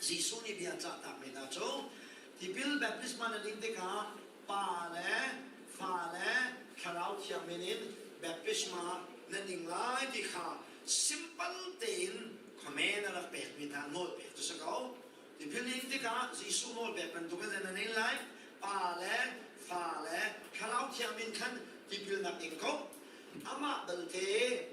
Jesuh nih bia cahtakmi hna cu tipil baptisma na ding tikah Pa le Fa le Thlarau Thiang min in baptisma na ning lai ti kha simple tein comment a rak pekmi hna nawl pek cu si ko. Tipil in tikah Jesuh nawl pek bantuk in na ning lai. Pa le Fa le Thlarau Thiang min khan tipilnak ing ko. Amah belte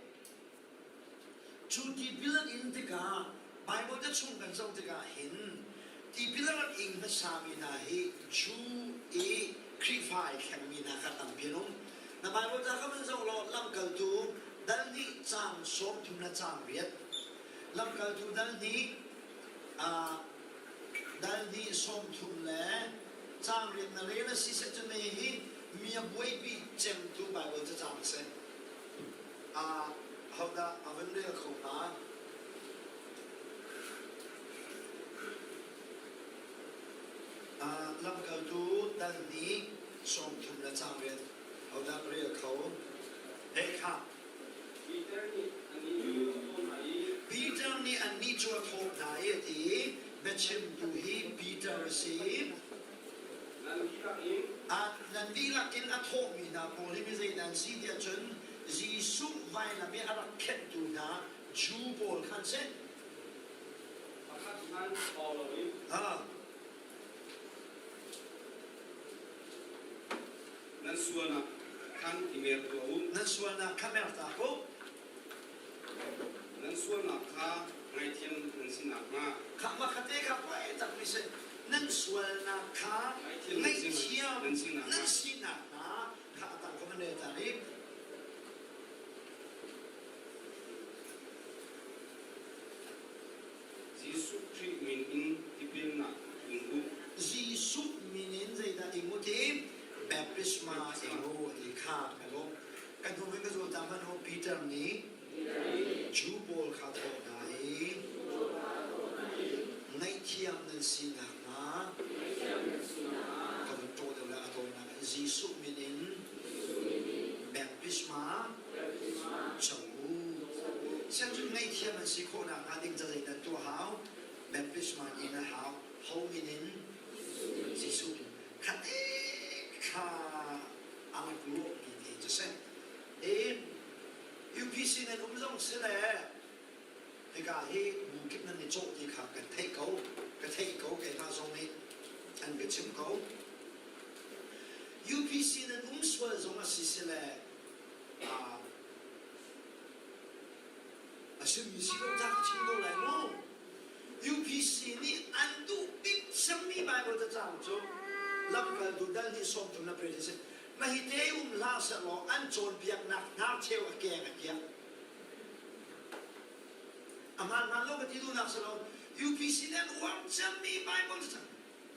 Cu tipil an in tikah Baibal ca chung kan zoh tikah hin tipil a rak ing hmasami hna hi Jew i Khrihfa ai thlengmi hna kha tampi an um. Na Baibal ca kha van zoh law lamkaltu dal hnih caang 30 le caang riat. Lamkaltu dal hnih uh, dal hnih 30 le caang riat na rel a si seh cun hi mi a buaipi cemtu Baibal cacang a si. Ahodah a van rel kho hnga? Lamkaltu dal hnih 30 le caang riat ahodah rel kho? Hei khah. Peter nih annih cu a thawh hna i. Peter nih annih cu a thawh hna i a ti i, Biachimtu hi Peter a si. Nan dihlak in. Nan dihlak in a thawhmi hna pawl hi mi zeidah an si tiah cun Jesuh vailam i a rak khenhtu hna Jew pawl kha an si. Pakhat hmanh bau loin. Nan sualnak khan i mer tuah u. Nan sualnak kha mer ta u. Nan sualnak kha ngaihthiam nan si nakhnga. Kha makhate kha poi takmi si. Nan sualnak kha ngaihthiam nan si nakhnga kha a tang kha van rel ta rih. Jesuh Khrih min in tipilnak ing u. Jesuh min in zeidah ing u ti? Baptisma ing u ti kha ka lawm. Kan hnu in ka zul ta hmanh u Peter nih Jew pawl kha thawh hna i ngaihthiam nan si nakhnga ka vun ṭawh deuh le a tawinak in Jesuh min in baptisma co u. Siangcun ngaihthiam an si khawh nakhnga ding ca zeidah tuah hau? Baptisma in a hau. Ho min in? Jesuh min. Kha kha a rak lawhmi te cu si. I UPC nan um zong si le hika hi bu kip nan i cawh ti kha kan theih ko. Ka theih ko keimah zong nih an ka chim ko. UPC nan um sual zong a si si le a simi si ko ta ka chim ko lai mu. UPC nih an duh bik cemmi Bible cacang cu lamkaltu dal nih 30 na pret a si. Mah hi te um hlah sehlaw an cawnpiaknak hnarcheu a keng a kiak. A hmaan hmaan lo ka ti duhnak si lo. UPC nih an uar cemmi Bible cacang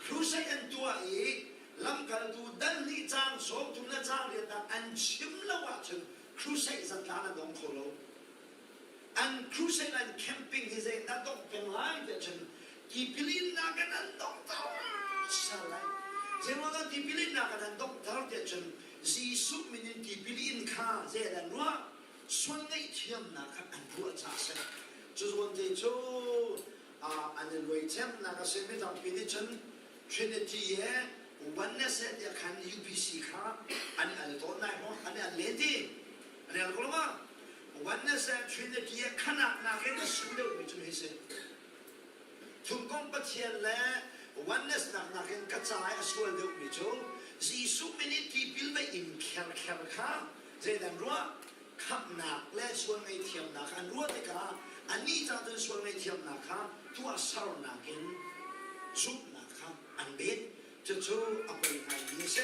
crusade an tuah i lamkaltu dal nih caang 30 le caang riatnak an chim lo ahcun crusade zatlaan a dong kho lo. An crusade an camping hi zei na dongh peng lai tiah cun tipilinnak in an donghter sal lai. Zeiruangah tipilinnak in an donghter tiah cun Jesuh min in tipil in kha zei an ruah? Sual ngaihthiamnak kha an ruah caah a si. Cu zawn te cu an i luai cemnak a si. Mi tampi nih cun Trinity he oneness he tiah khan UPC kha an i al tawn nai maw? An i al len ti. An i al ko lo ma? Oneness and Trinity ah khanak nakin a su deuhmi cu hi si. Thumkomh Pathian le oneness nak nakin ka ca i a sual deuhmi cu Jesuh min i tipil va in kherkher kha zeidan ruah khamhnak le sual ngaihthiamnak an ruah tikah anih ca cun sual ngaihthiamnak kha tuahsernak in zumhnak kha an bet. Cucu a poi ngaimi a si.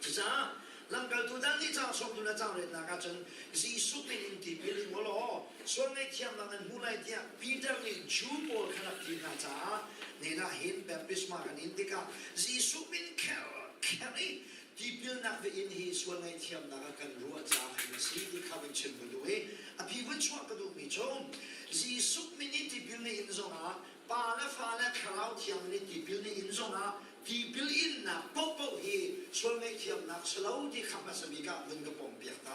Cucaah lamkaltu dang nih caang sawmtu le caang retnak ahcun Jesuh min in tipil ing u law sual ngaihthiamnak nan hmu lai tiah Peter nih Jew pawl kha rak ti hna caah nihin ah hin baptisma kan in tikah Jesuh min kher kher i tipilnak va in hi sual ngaihthiamnak ah kan ruah caah hin a si ti kha vun chim ka duh i a phi vun chuah ka duhmi cu Jesuh min i tipil na in zongah Pa le Fa le Thlarau Thiang nih tipil na in zongah tipil innak paohpaoh hi sual ngaihthiamnak si lo ti kha hmasa bik ah vun ka pompiak ta.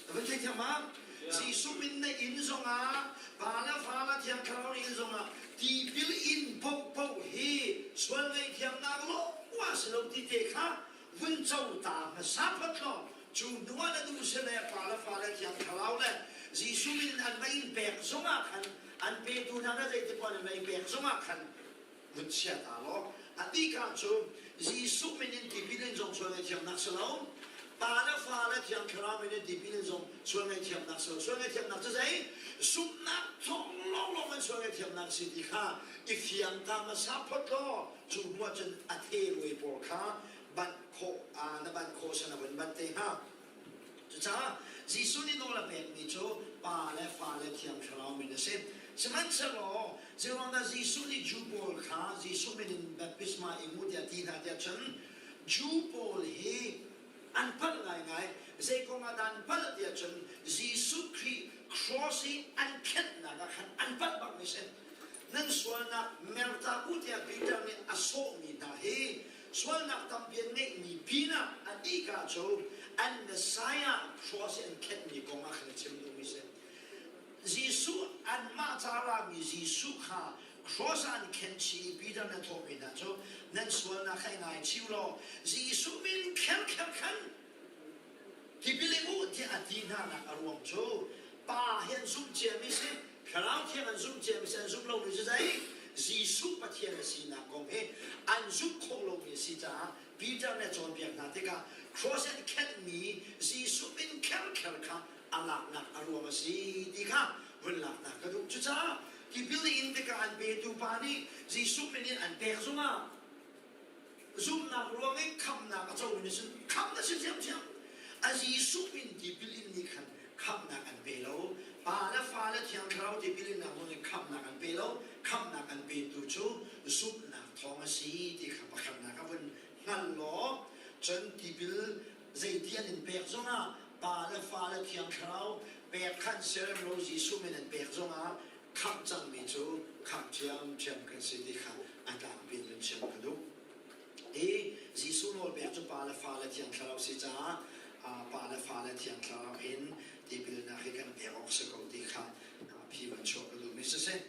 Na vun theithiam ma? Jesuh min na in zongah Pa le Fa le Thiang Thlarau na in zongah tipil in paoh. Vun co ta hmasa phot law cu hnu ah na duh si le pa le fa le thiang thlarau le Jesuh min in an va in pek zongah khan, an petu hna na zeiti paoh an va i pek zongah khan vun chia ta law, a bik ah cu Jesuh min in tipil in zong sual ngaihthiamnak si lo, Pa le Fa le Thiang Thlarau min in tipil in zong sual ngaihthiamnak si lo. Sual ngaihthiamnak cu zei? Zumhnak thawng lawnglawng in sual ngaihthiamnak si ti kha i fiang ta hmasa phot law, cu hnu ah cun a the pawl kha banh khawh na banh khawh sana vun banh te hnga. Cucaah Jesuh nih nawl a pekmi cu Pa le Fa le Thiang Thlarau min a si. Sihmanhsehlaw zeiruangdah Jesuh nih Jew pawl kha Jesuh min in baptisma ing u tiah ti hna tiah cun, Jew pawl hi an palh ngaingai. Zei kong ah dah an palh tiah cun, Jesuh Khrih cross i an khenhnak ah khan an palh bakmi si. Nan sualnak merta u tiah Peter nih a sawhmi hna hi sualnak tampi an ngeihmi pinah a dihka cu an Messiah cross i an khenhmi kong ah khan a chim duhmi si. Jesuh, anmah ca rami Jesuh kha cross ah an khenh chih i Peter na thawhmi hna cu nan sualnak kha i ngaichih u law Jesuh min kherkher khan tipil ing u tiah a ti hna nak a ruang cu Pa hi an zumh ciami si, Thlarau Thiang an zumh ciami si, an zumh lomi cu zei? Jesuh Pathian a sinak kong hi an zumh khawh lomi a si caah Peter nih a cawnpiak hna tikah cross an khenhmi Jesuh min kherkher kha a laknak a ruang a si ti kha vun laknak ka duh. Cucaah tipil in tikah an petu pa nih Jesuh min in an pek zungah zumhnak ruang i khamhnak a comi nih cun khamh na si ṭhiamṭhiam. A Jesuh min tipil in nih khan khamhnak an pe lo. Pa le Fa le Thiang Thlarau tipil innak zong nih khamhnak an pe lo. Khamhnak an petu cu zumhnak thawng a si ti kha pakhatnak a vun hngal law, cun tipil zeiti an in pek zongah Pa le Fa le Thiang Thlarau pek khan serem lo, Jesuh min an pek zongah khamh cangmi cu khamh ṭhiamṭhiam kan si ti kha a tlangpi in chim ka duh. I Jesuh nawlpek cu Pa le Fa le Thiang Thlarau si caah Pa le Fa le Thiang Thlarau in tipilnak hi kan pek awk si ko ti kha phi van chuah ka duhmi siseh.